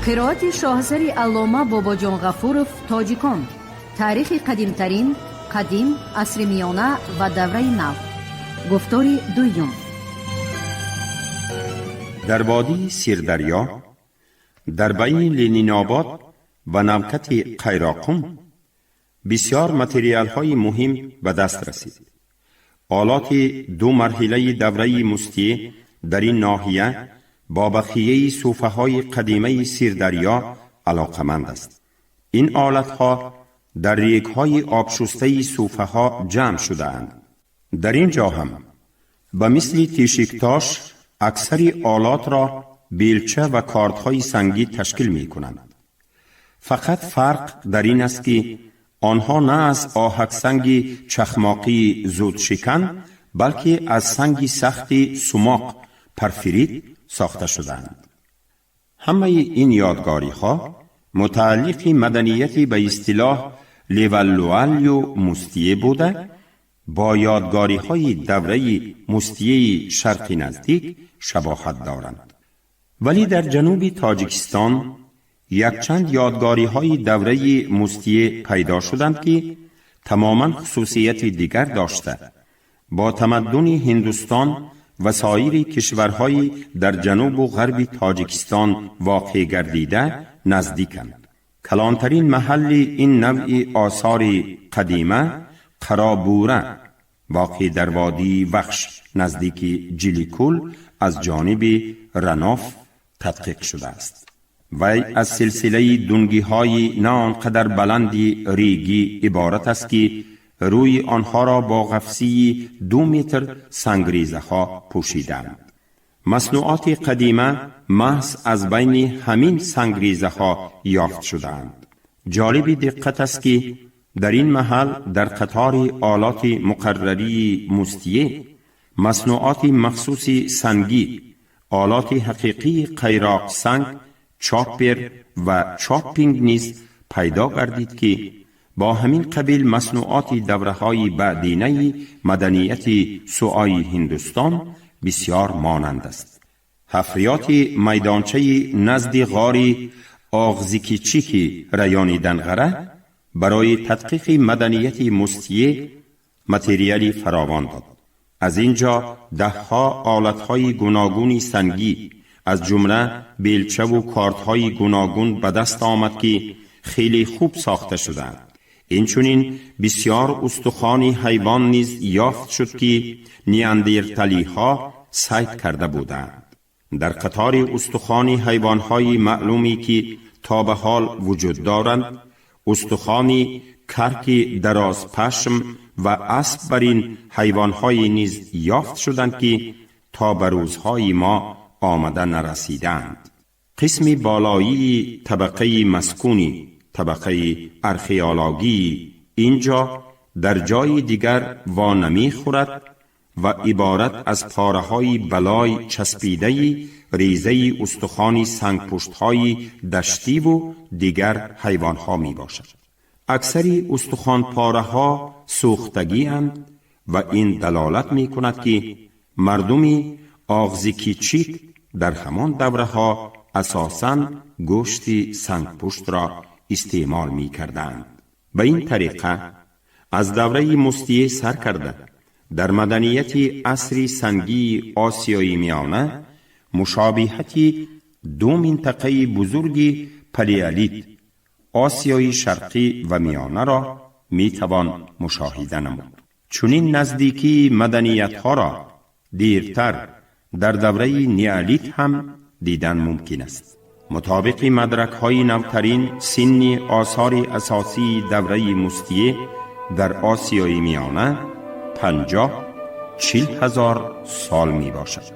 Қироати шоҳасари аллома Бобоҷон Ғафуров «Тоҷикон. Таърихи қадимтарин, қадим, асри миёна ва давраи нав». Гуфтори дуюм. Дар водии Сирдарё, дар байни Ленинобод ва Навкати Қайроқум бисёр материалҳои муҳим ба даст расид. Олоти ду марҳилаи давраи Мустие дар ин ноҳия бо бақияи суфаҳои қадимаи Сирдарё алоқаманд аст. Ин олатҳо дар регҳои обшустаи суфаҳо ҷамъ шудаанд. Дар ин ҷо ҳам ба мисли Тишиктош аксари олотро белча ва кортҳои сангӣ ташкил мекунанд. Фақат фарқ дар ин аст, ки онҳо на аз оҳаксанги чахмоқии зудшикан, балки аз санги сахти сумоқ, порфирит сохта шудаанд. Ҳамаи ин ёдгориҳо мутааллиқи маданияти ба истилоҳ леваллуалю мустие буда, бо ёдгориҳои давраи мустиеи Шарқи Наздик шабоҳат доранд. Вале дар ҷануби Тоҷикистон якчанд ёдгориҳои давраи мустие пайдо шуданд, ки тамоман хусусияти дигар дошта, бо тамаддуни Ҳиндустон ва соири кишварҳои дар ҷанубу ғарби Тоҷикистон воқеъ гардида наздиканд. Калонтарин маҳалли ин навъи осори қадима Қаробура, воқеъ дар водии Вахш, наздики Ҷиликул, аз ҷониби Раноф тадқиқ шудааст. Вай аз силсилаи дунгиҳои на он қадар баланди регӣ иборат аст, ки рӯи онҳоро бо ғафсии 2 метр сангрезаҳо пӯшидаанд. Маснуоти қадима маҳз аз байни ҳамин сангрезаҳо ёфт шудаанд. Ҷолиби диққат аст, ки дар ин маҳал дар қатори олоти муқаррарии мустие маснуоти махсуси сангӣ, олоти ҳақиқии қайроқ санг, чоппер ва чоппинг низ пайдо гардид, ки бо ҳамин қабил маснуоти давраҳои баъдинаи маданияти суои Ҳиндустон бисёр монанд аст. Ҳафриёти майдончаи назди ғори Оғзикичики райони Данғара барои тадқиқи маданияти мустие материали фаровон дод. Аз ин ҷо даҳҳо олатҳои гуногуни сангӣ, аз ҷумла белчаву кортҳои гуногун ба даст омад, ки хеле хуб сохта шудаанд. Инчунин бисёр устухони ҳайвон низ ёфт шуд, ки неандерталиҳо сайд карда буданд. Дар қатори устухони ҳайвонҳои маълуме, ки то ба ҳол вуҷуд доранд, устухони карки дарозпашм ва асп бар ин ҳайвонҳое низ ёфт шуданд, ки то ба рӯзҳои мо омада нарасидаанд. Қисми болоии табақаи маскуни табақаи археологии ин ҷо дар ҷои дигар во намехӯрад ва иборат аз пораҳои балой часпидаи резаи устухони сангпуштҳои даштиву дигар ҳайвонҳо мебошад. Аксари устухонпораҳо сӯхтагианд ва ин далолат мекунад, ки мардуми Оғзикичик дар ҳамон давраҳо асосан гӯшти сангпуштро истеъмол мекарданд. Ба ин тариқа аз давраи мустие сар карда, дар маданияти асри сангии Осиёи Миёна мушобиҳати ду минтақаи бузурги палеолит, Осиёи Шарқӣ ва Миёнаро метавон мушоҳида намуд. Чунин наздикии маданиятҳоро дертар дар давраи неолит ҳам дидан мумкин аст. Мутобиқи мадракҳои навтарин, синни осори асосии давраи мустие дар Осиёи Миёна 50-40 ҳазор сол мебошад.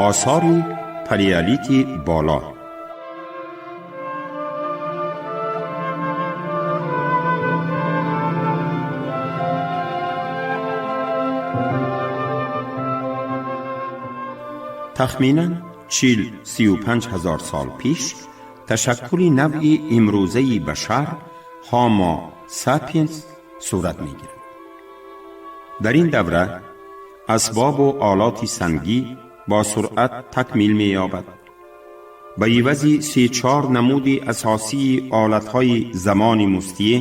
Осори палеолити боло. Тахминан 40-35 ҳазор сол пеш ташаккули навъи имрӯзаи башар, Ҳомо Sapiens сурат мегирад. Дар ин давра асбобу олоти сангӣ бо суръат такмил меёбад. Ба ивази 3-4 намуди асосии олатҳои замони мустие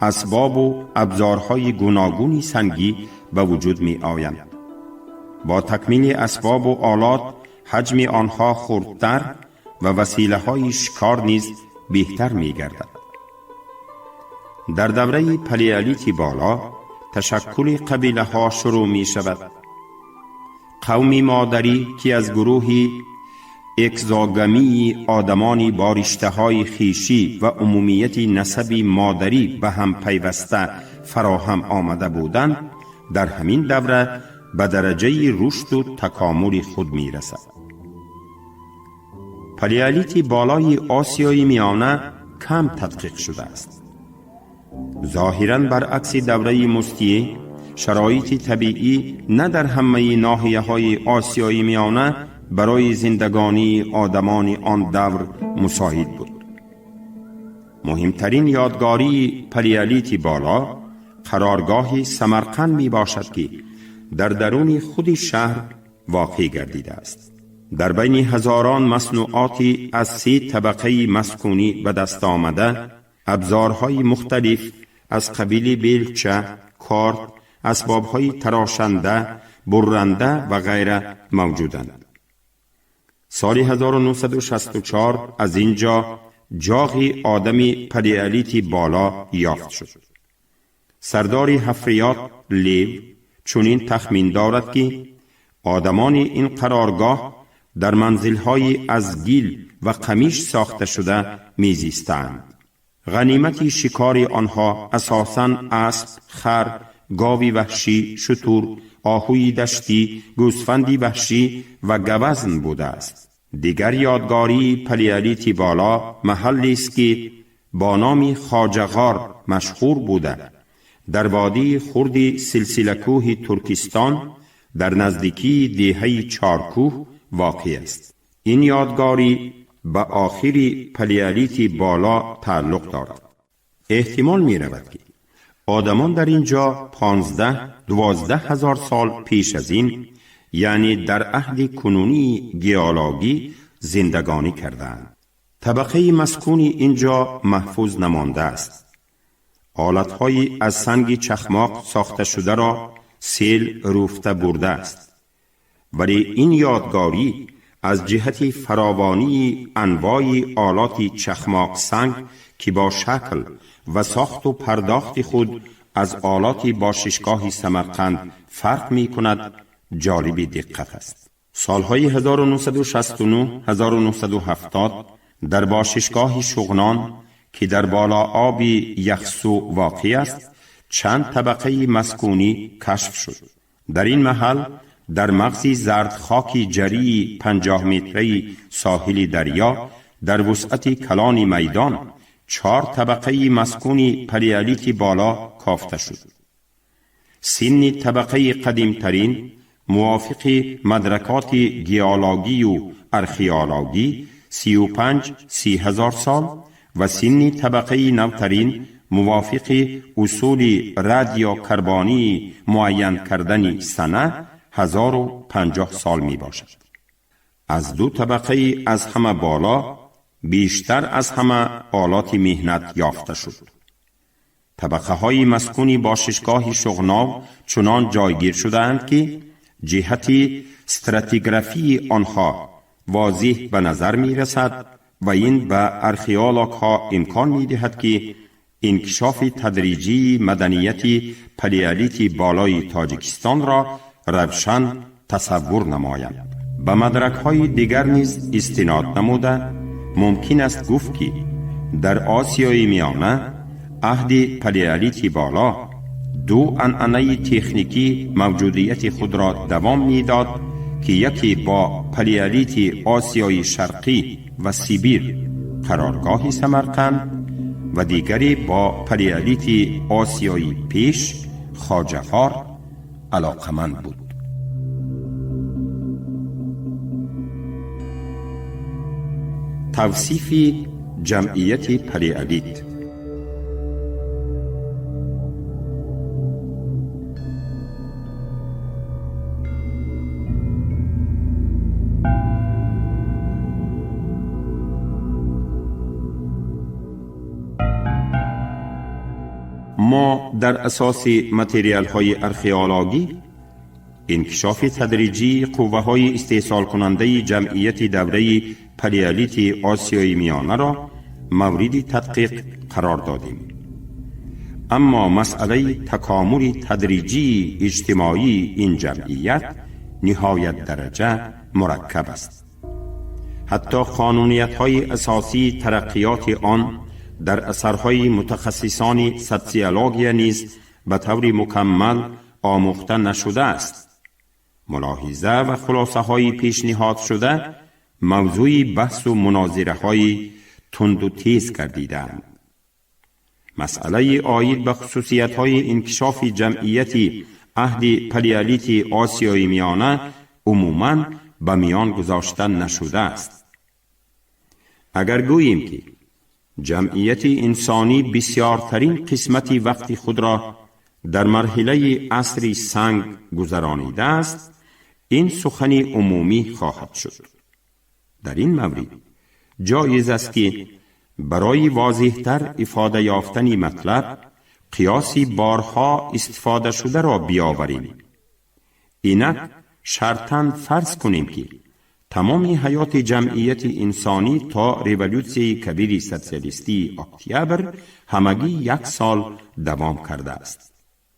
асбобу абзорҳои гуногуни сангӣ ба вуҷуд меоянд. Бо такмили асбобу олот ҳаҷми онҳо хурдтар ва василаҳои шикор низ беҳтар мегардад. Дар давраи палеолити боло ташаккули қабилаҳо шурӯъ мешавад. Қавми модарӣ, ки аз гурӯҳи экзогамии одамони бо риштаҳои хешӣ ва умумияти насаби модарӣ ба ҳам пайваста фароҳам омада буданд, дар ҳамин давра ба дараҷаи рушду такомули худ мерасад. Палеолити болои Осиёи Миёна кам тадқиқ шудааст. Зоҳиран баръакси давраи мустие, шароити табиӣ на дар ҳамаи ноҳияҳои Осиёи Миёна барои зиндагонии одамони он давр мусоид буд. Муҳимтарин ёдгории палеолити боло қароргоҳи Самарқанд мебошад, ки дар даруни худи шаҳр воқеъ гардидааст. Дар байни ҳазорон маснуоти аз 3 табақаи маскунӣ ба даст омада, абзорҳои мухталиф аз қабили белча, корд, асбобҳои тарошанда, бурранда ва ғайра мавҷуданд. Соли 1964 аз ин ҷо ҷоғи одами палеолити боло ёфт шуд. Сардори ҳафриёт Лев чунин тахмин дорад, ки одамони ин қароргоҳ дар манзилҳои аз гил ва қамиш сохта шуда мезистанд. Ғанимати шикори онҳо асосан асп, хар, гови ваҳшӣ, шутур, оҳуи даштӣ, гӯсфанди ваҳшӣ ва гавазн будааст. Дигар ёдгории палеолити боло маҳаллест, ки бо номи Хоҷағор машҳур буда, дар водии хурди силсилакӯҳи Туркистон дар наздикии деҳаи Чоркӯҳ воқеъ аст. Ин ёдгорӣ ба охири палеолити боло тааллуқ дорад. Эҳтимол меравад, ки одамон дар ин ҷо 15-12 ҳазор сол пеш аз ин, яъне дар аҳди кунунии геологӣ, зиндагонӣ кардаанд. Табақаи маскуни ин ҷо маҳфуз намондааст. Олатҳои аз санги чахмоқ сохта шударо сел рӯфта бурдааст. Вале ин ёдгорӣ аз ҷиҳати фаровонии анвои олоти чахмоқ санг, ки бо шакл ва сохту пардохти худ аз олоти бошишгоҳи Самарқанд фарқ мекунад, ҷолиби диққат аст. Солҳои 1969-1970 дар бошишгоҳи Шуғнон, ки дар болооби Яхсу воқеъ аст, чанд табақаи маскунӣ кашф шуд. Дар ин маҳал дар мағзи зардхоки ҷарии 50 метраи соҳили дарё дар вусъати калони майдон 4 табақаи маскуни палеолити боло кофта шуд. Синни табақаи қадимтарин мувофиқи мадракоти геологию археологӣ 35-30 ҳазор сол ва синни табақаи навтарин мувофиқи усули радиокарбонии муайян кардани сана 1050 сол мебошад. Аз 2 табақаи аз ҳама боло бештар аз ҳама олоти меҳнат ёфта шуд. Табақаҳои маскуни бошишгоҳи Шуғнов чунон ҷойгир шудаанд, ки ҷиҳати стратиграфии онҳо возеҳ ба назар мерасад ва ин ба археологҳо имкон медиҳад, ки инкишофи тадриҷии маданияти палеолити болои Тоҷикистонро равшан тасаввур намоянд. Ба мадракҳои дигар низ истинод намуда мумкин аст гуфт, ки дар Осиёи Миёна аҳди палеолити боло 2 анъанаи техникӣ мавҷудияти худро давом медод, ки яке бо палеолити Осиёи Шарқӣ ва Сибир, қароргоҳи Самарқанд, ва дигаре бо палеолити Осиёи Пеш, Хоҷағор, алоқаманд буд. Тавсифи ҷамъияти палеолит. ما در اساس متریال های ارخئولوژی انکشاف تدریجی قوه های استحصال کننده جمعیت دوره پلیالیت آسیای میانه را مورد تدقیق قرار دادیم. اما مسئله تکامل تدریجی اجتماعی این جمعیت نهایت درجه مرکب است. حتی قانونیت های اساسی ترقیات آن در اثرهای متخصصان سوسیولوژی نیز به طور مکمل آموخته نشده است. ملاحظه و خلاصه های پیشنهاد شده موضوع بحث و مناظره های تند و تیز گردیدند. مسئله عاید به خصوصیت های انکشاف جمعیت عهد پلیالیت آسیای میانه عموماً به میان گذاشته نشده است. اگر گوییم که جمعیت انسانی بسیارترین قسمت وقت خود را در مرحله عصر سنگ گذرانیده است، این سخن عمومی خواهد شد. در این مورد جایز است که برای واضحتر افاده یافتن مطلب قیاسی بارها استفاده شده را بیاوریم. اینک شرطاً فرض کنیم که تمام حیات جمعیت انسانی تا رولوسیای کبیر سوسیالیستی اکتبر همگی 1 سال دوام کرده است.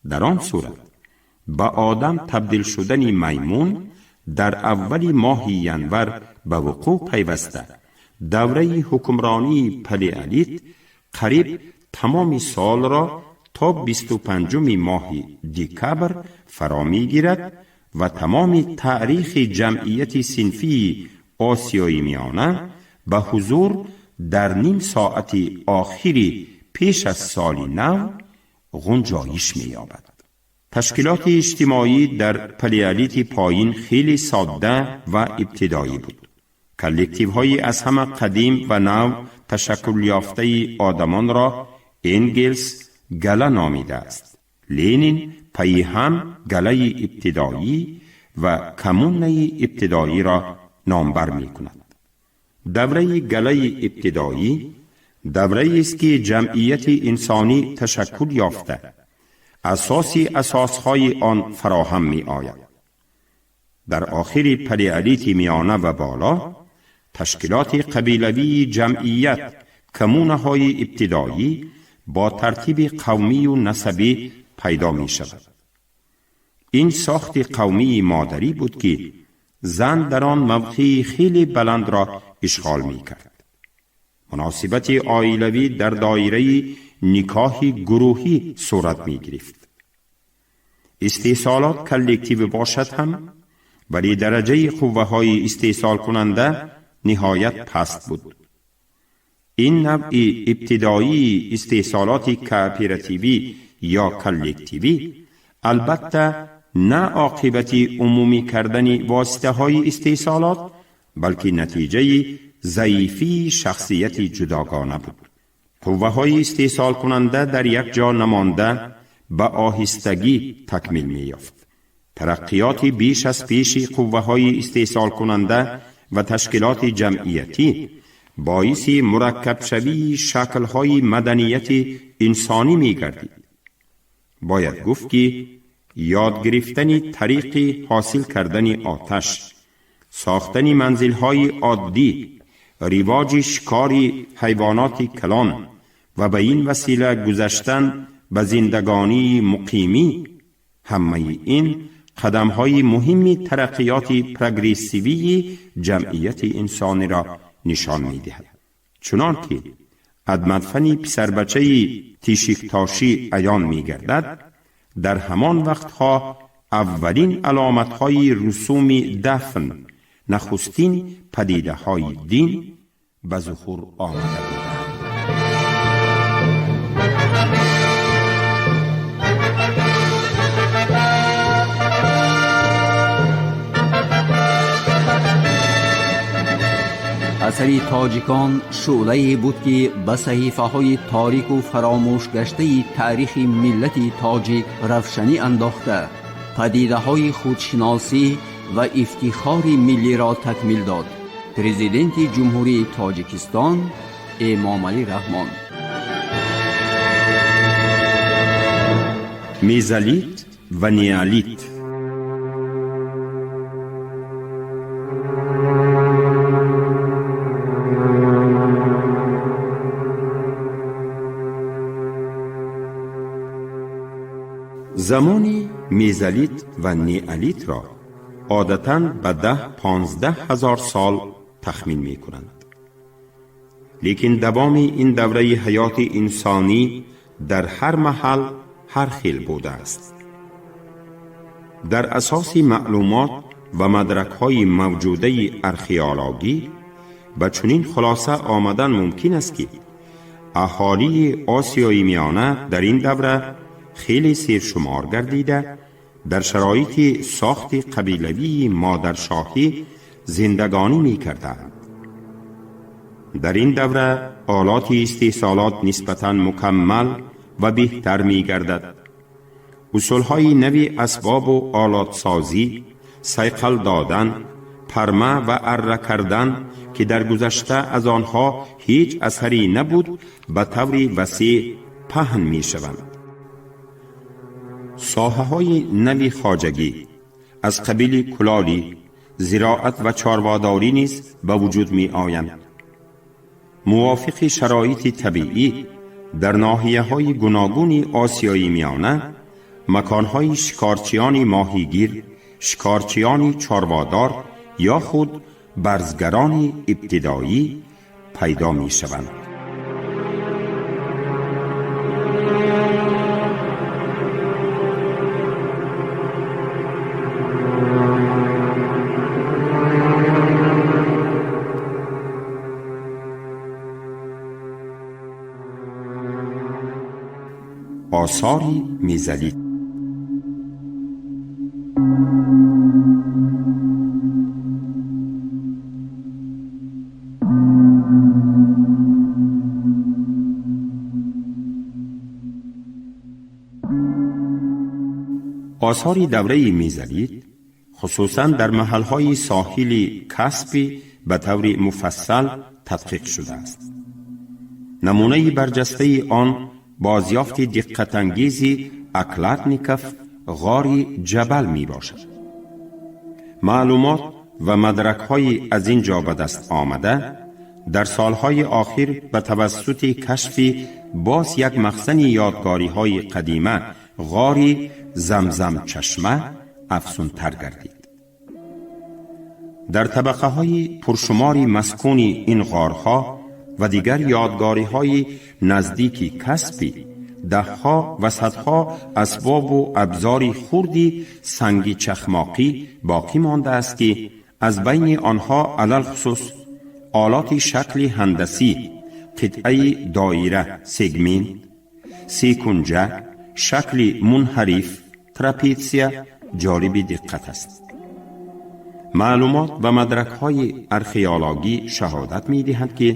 در آن صورت به آدم تبدیل شدن میمون در اول ماه ینور به وقوع پیوسته، دوره حکمرانی پلیالیت قریب تمام سال را تا 25 ماه دکبر فرا میگیرد و تمام تاریخ جمعیت صنفی آسیای میانه به حضور در نیم ساعت آخری پیش از سال نو گنجایش می‌یابد. تشکیلات اجتماعی در پلیالیت پایین خیلی ساده و ابتدایی بود. کلکتیو های از همه قدیم و نو تشکل یافته آدمان را انگلس گله نامیده است. لینین پی هم گله ابتدایی و کمونه ابتدایی را نامبر می کند. دوره گله ابتدایی دوره است که جمعیت انسانی تشکل یافته، اساسی اساسهای آن فراهم می آید. در آخر پلیالیت میانه و بالا تشکیلات قبیلوی جمعیت کمونه های ابتدایی با ترتیب قومی و نسبی پیدا می شود. این ساخت قومی مادری بود که زن در آن موقع خیلی بلند را اشغال می کرد. مناسبت عائلوی در دایره نکاح گروهی صورت می گرفت. استحصالات کلکتیو باشد هم، ولی درجه قوه های استحصال کننده نهایت پست بود. این نوع ابتدایی استحصالات کاپراتیوی یا کلکتیوی البته نه عاقبت عمومی کردن واسطه های استحصالات، بلکه نتیجه ضعیفی شخصیت جداگانه بود. قوه های استحصال کننده در یک جا نمانده به آهستگی تکمیل می یافت. ترقیات بیش از پیش قوه های استحصال کننده و تشکیلات جمعیتی باعث مرکب شوی شکل‌های مدنیت انسانی می گردید. باید گفت که یاد گرفتن طریق حاصل کردن آتش، ساختن منزل‌های عادی، رواج شکار حیوانات کلان و به این وسیله گذشتن به زندگانی مقیمی، همه این قدم‌های مهم ترقیات پروگرسیوی جمعیت انسانی را نشان می‌دهد. چنان که از مدفن پسربچه تیشکتاشی عیان می‌گردد، در همان وقتها اولین علامت‌های رسوم دفن، نخستین پدیده‌های دین به ظهور آمده بود. асари тоҷикон шӯълае буд, ки ба саҳифаҳои торику фаромӯшгаштаи таърихи миллати тоҷик равшанӣ андохта, падидаҳои худшиносӣ ва ифтихори миллиро такмил дод. Президенти Ҷумҳурии Тоҷикистон Эмомалӣ Раҳмон. Мезолит ва неолит. Замони мезолит ва неолитро одатан ба 10-15 ҳазор сол тахмин мекунанд. Лекин давоми ин давраи ҳаёти инсонӣ дар ҳар маҳал ҳар хел будааст. Дар асоси маълумот ва мадракҳои мавҷудаи археологӣ ба чунин хулоса омадан мумкин аст, ки аҳолии Осиёи Миёна дар ин давра хеле сершумор гардида, дар шароити сохти қабилавии модаршоҳӣ зиндагонӣ мекарданд. Дар ин давра олоти истеҳсолот нисбатан мукаммал ва беҳтар мегардад. Усулҳои нави асбобу олотсозӣ, сайқал додан, парма ва арра кардан, ки дар гузашта аз онҳо ҳеҷ асаре набуд, ба таври васеъ паҳн мешаванд. Соҳаҳои нави хоҷагӣ аз қабили кулолӣ, зироат ва чорводорӣ низ ба вуҷуд меоянд. Мувофиқи шароити табиӣ дар ноҳияҳои гуногуни Осиёи Миёна маконҳои шикорчиёни моҳигир, шикорчиёни чорводор ё худ барзгарони ибтидоӣ пайдо мешаванд. آثاری мезолит. آثار давраи мезолит хусусан дар маҳалҳои соҳили Каспӣ ба таври муфассал тадқиқ шудааст. Намунаи барҷастаи он бозёфти диққатангези Окладников ғори Ҷабал мебошад. Маълумот ва мадракҳои аз ин ҷо ба даст омада дар солҳои охир ба тавассути кашфи боз як махзани ёдгориҳои қадима, ғори Замзамчашма, афзунтар гардид. Дар табақаҳои пуршумори маскуни ин ғорҳо ва дигар ёдгориҳои наздики Каспӣ даҳҳо ва садҳо асбобу абзори хурди санги чахмоқӣ боқӣ мондааст, ки аз байни онҳо алалхусус олоти шакли ҳандасӣ, қитъаи доира, сегмент, секунҷа, шакли мунҳариф, трапетсия ҷолиби диққат аст. Маълумот ва мадракҳои археологӣ шаҳодат медиҳанд, ки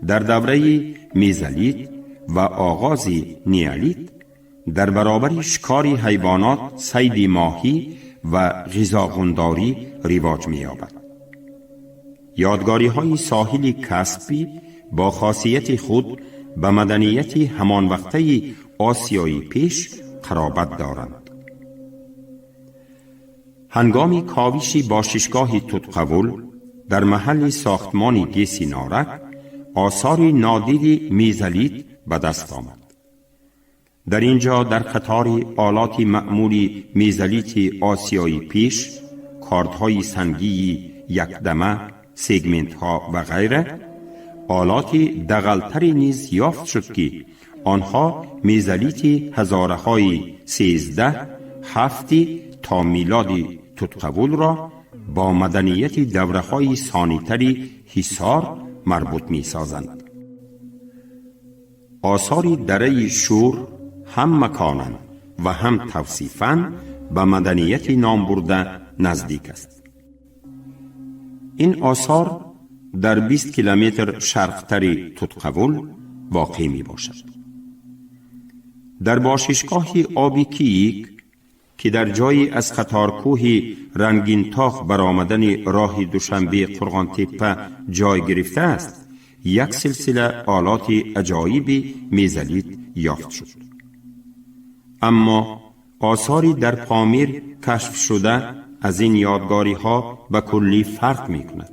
дар давраи мезолит ва оғози неолит дар баробари шикори ҳайвонот сайди моҳӣ ва ғизоғундорӣ ривоҷ меёбад. Ёдгориҳои соҳили Каспӣ бо хосияти худ ба маданияти ҳамонвақтаи Осиёи Пеш қаробат доранд. Ҳангоми ковиши бошишгоҳи Тутқавул дар маҳалли сохтмони ГЭСи Норак осори нодири мезолит ба даст омад. Дар ин ҷо дар қатори олоти маъмули мезолити Осиёи Пеш, кордҳои сангии якдама, сегментҳо ва ғайра, олоти дағалтаре низ ёфт шуд, ки онҳо мезолити ҳазораҳои 13-7 то милоди Тутқавулро бо маданияти давраҳои сонитари Ҳисор марбут месозанд. Осори дараи Шур ҳам маконан ва ҳам тавсифан ба маданияти номбурда наздик аст. Ин осор дар 20 километр шарқтари Тутқавул воқеъ мебошад. Дар бошишгоҳи оби Киик, ки дар ҷойи аз қаторкӯҳи Рангинтоғ баромадани роҳи Душанбе Қурғонтеппа ҷой гирифтааст, як силсила олоти аҷоиби мезолит ёфт шуд. Аммо آثاری در پامیر کشف شده از این یادگاری ها به کلی فرق می کند.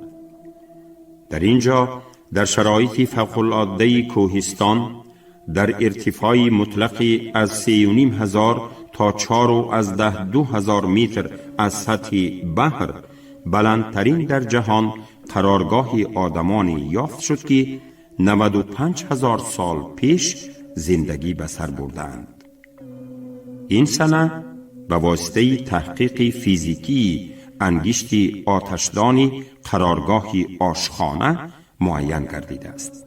در اینجا در شرایط فوق العاده کوهستان در ارتفاع مطلق از 3,500 تا 4,200 متر از سطح بحر بلندترین در جهان قرارگاه آدمان یافت شد که 95,000 سال پیش زندگی به سر بردند. این سنه به واسطه تحقیق فیزیکی انگشت آتشدان قرارگاه آشخانه معین گردیده است.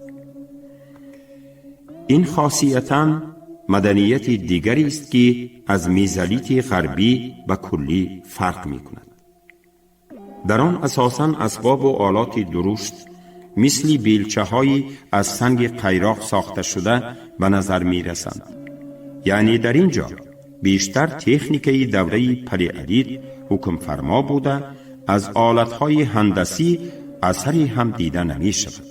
این خاصیتاً مدنیت دیگری است که از میزالیت غربی به کلی فرق می کند. در آن اساساً اسباب و آلات درشت مثل بیلچه های از سنگ قیراق ساخته شده به نظر می رسند. یعنی در اینجا بیشتر تکنیک دوره پلیالیت حکم فرما بوده، از آلتهای هندسی اثری هم دیده نمی شود.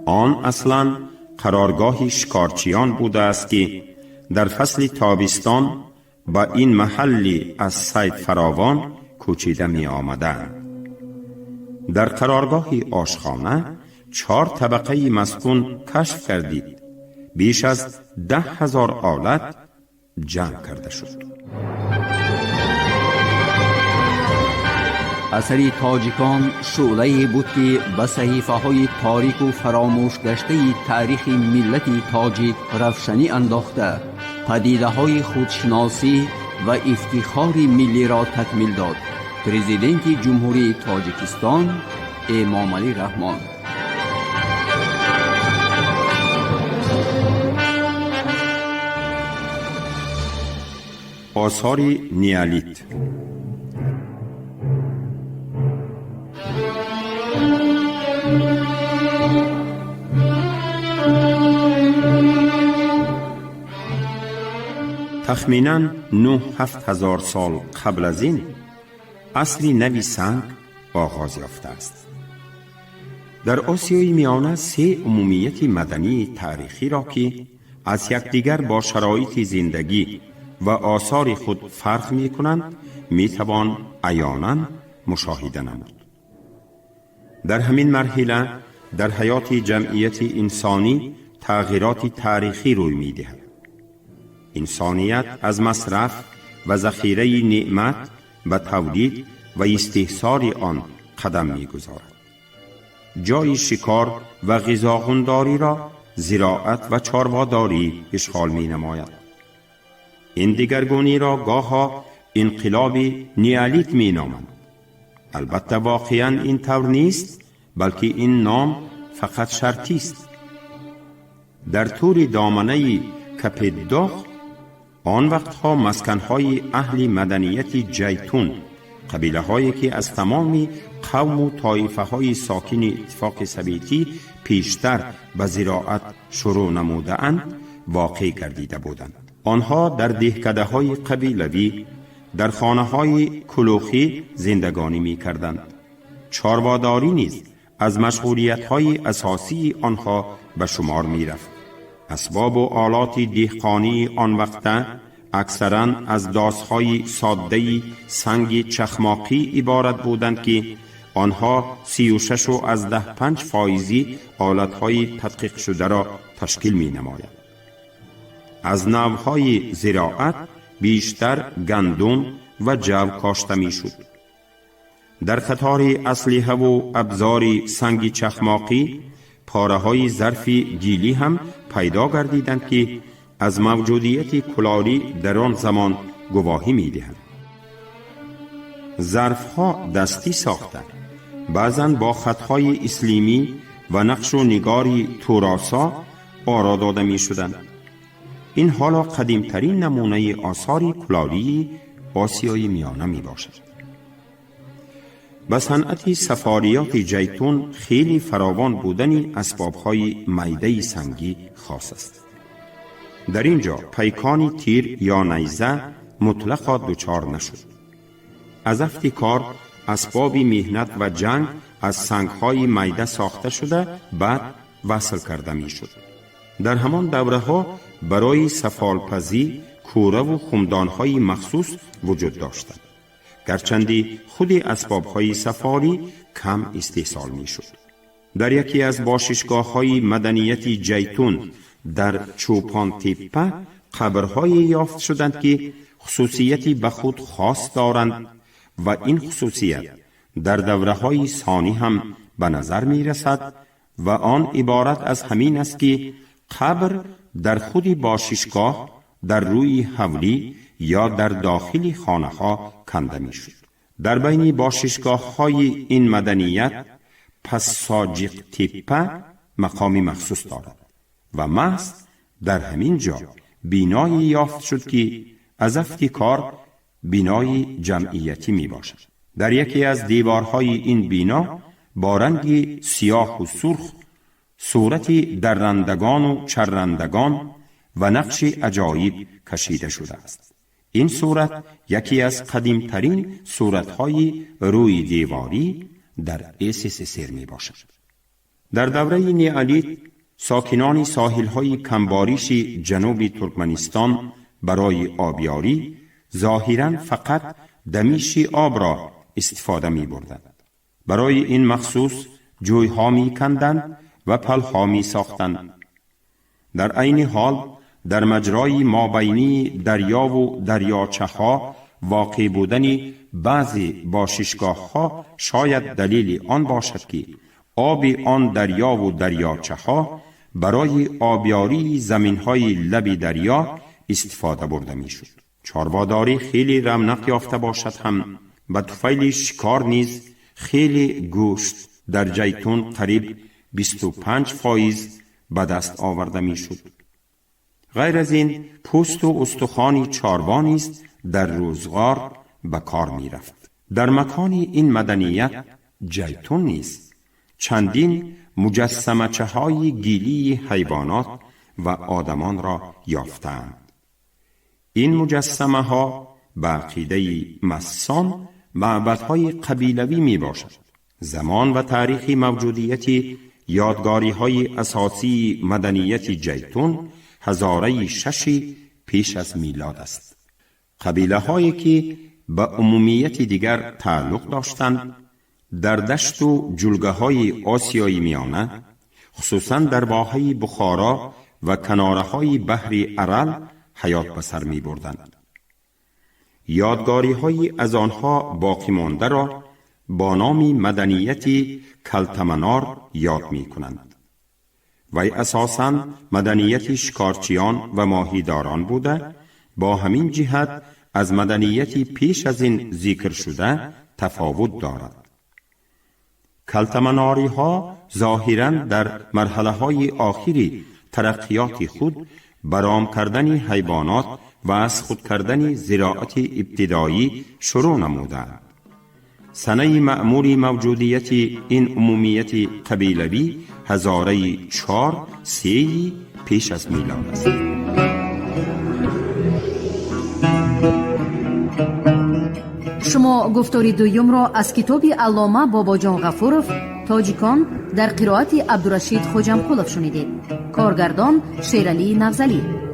آن اصلاً قرارگاه شکارچیان بوده است که در فصل تابستان با این محل از صید فراوان کوچیده می آمدند. در قرارگاه آشخانه 4 طبقه مسکون کشف کردید. بیش از 10,000 آلت جمع کرده شد. اثر تاجیکان شعله بود که به صحیفه‌های تاریک و فراموش گشته تاریخ ملت تاجیک روشنی انداخته، پدیده‌های خودشناسی و افتخار ملی را تکمیل داد. پرزیدنت جمهوری تاجیکستان امامعلی رحمان. آثار نیالیت. تخمیناً 9-7 هزار سال قبل از این عصر نوی سنگ آغاز یافته است. در آسیای میانه 3 عمومیت مدنی تاریخی را که از یکدیگر با شرایط زندگی و آثار خود فرق می کنند می توان عیاناً مشاهده نمود. در همین مرحله در حیات جمعیت انسانی تغییرات تاریخی روی می دهد. انسانیت از مصرف و ذخیره نعمت به تولید و استحصال آن قدم می‌گذارد. جای شکار و غذاخونداری را زراعت و چارواداری اشغال می‌نماید. این دیگرگونی را گاها انقلاب نیالیت می‌نامند. البته واقعاً این طور نیست، بلکه این نام فقط شرطی است. در طول دامنه کپداغ آن وقتها مسکنهای اهل مدنیت جیتون، قبیله هایی که از تمام قوم و طایفه های ساکن اتفاق سویتی پیشتر به زراعت شروع نموده اند، واقع گردیده بودند. آنها در دهکده های قبیلوی در خانه های کلوخی زندگانی می کردند. چارواداری نیز از مشغولیت های اساسی آنها به شمار می رفت. اسباب و آلات دهقانی آن وقت اکثراً از داسهای ساده‌ای سنگ چخماقی عبارت بودند که آنها 36.5 فایزی آلتهای تدقیق شده را تشکیل می نماید. از نوهای زراعت بیشتر گندم و جو کاشته می شد. در قطار اسلحه و ابزار سنگ چخماقی پاره های ظرف گیلی هم پیدا گردیدند که از موجودیت کلالی در آن زمان گواهی می دهند. ظرف ها دستی ساخته، بعضاً با خطهای اسلیمی و نقش و نگاری توراسا آرا داده می شدند. این حالا قدیمترین نمونه آثار کلالی آسیای میانه می باشد. به صنعت سفاریات جیتون خیلی فراوان بودن اسبابهای میده سنگی خاص است. در اینجا پیکان تیر یا نیزه مطلقا دچار نشد. از افت کار اسباب مهنت و جنگ از سنگهای میده ساخته شده بعد وصل کرده می شد. در همان دوره ها برای سفالپزی کوره و خمدان‌های مخصوص وجود داشتند. گرچندی خود اسباب‌های سفاری کم استحصال می‌شد. در یکی از باششگاه‌های مدنیت جیتون در چوپان تپه قبرهای یافت شدند که خصوصیتی به خود خاص دارند و این خصوصیت در دوره‌های ثانی هم به نظر می رسد و آن عبارت از همین است که قبر در خود باششگاه در روی حولی یا در داخل خانه ها کنده می شد. در بین باششگاه های این مدنیت پساجق تپه مقام مخصوص دارد و محض در همین جا بینایی یافت شد که از افتکار بینای جمعیتی می باشد. در یکی از دیوارهای این بینا با رنگ سیاه و سرخ صورت درندگان و چرندگان و نقش عجایب کشیده شده است. این صورت یکی از قدیمترین صورتهای روی دیواری در SSSR می باشد. در دوره نیالیت ساکنان ساحل‌های کمباریش جنوب ترکمنستان برای آبیاری ظاهراً فقط دمیش آب را استفاده می بردند. برای این مخصوص جویها می کندند و پلها می ساختند. در عین حال در مجرای مابینی دریا و دریاچه ها واقع بودن بعضی باششگاه ها شاید دلیل آن باشد که آب آن دریا و دریاچه ها برای آبیاری زمین های لب دریا استفاده برده می شد. چارواداری خیلی رونق یافته باشد هم به طفیل شکار نیز خیلی گوشت در جیتون قریب 25% به دست آورده می شد. غیر از این پوست و استخوان چاروا نیز در روزگار به کار می رفت. در مکان این مدنیت جیتون نیز چندین مجسمچه های گیلی حیوانات و آدمان را یافتند. این مجسمه ها به عقیده مسان معبدهای قبیلوی می باشد. زمان و تاریخ موجودیت یادگاری های اساسی مدنیت جیتون هزاره 6 پیش از میلاد است. قبیله هایی که به عمومیت دیگر تعلق داشتند در دشت و جلگه های آسیای میانه، خصوصا در واحه بخارا و کناره های بحر ارل حیات به سر می بردند. یادگاری های از آنها باقی مانده را با نام مدنیت کلتمنار یاد می کنند. وی اساساً مدنیت شکارچیان و ماهیداران بوده، با همین جهت از مدنیت پیش از این ذکر شده تفاوت دارد. کلتمناری ها ظاهراً در مرحله های آخری ترقیات خود برام کردن حیوانات و از خود کردن زراعت ابتدایی شروع نمودند. سنه معمول موجودیت این عمومیت قبیلوی هزاره 4-3 پیش از میلاد است. شما گفتاری دوم را از کتاب علامه باباجان غفورов тоҷикон дар қироати Абдурашид Хоҷамқулов шунидед. Коргардон Шералӣ Навзалӣ.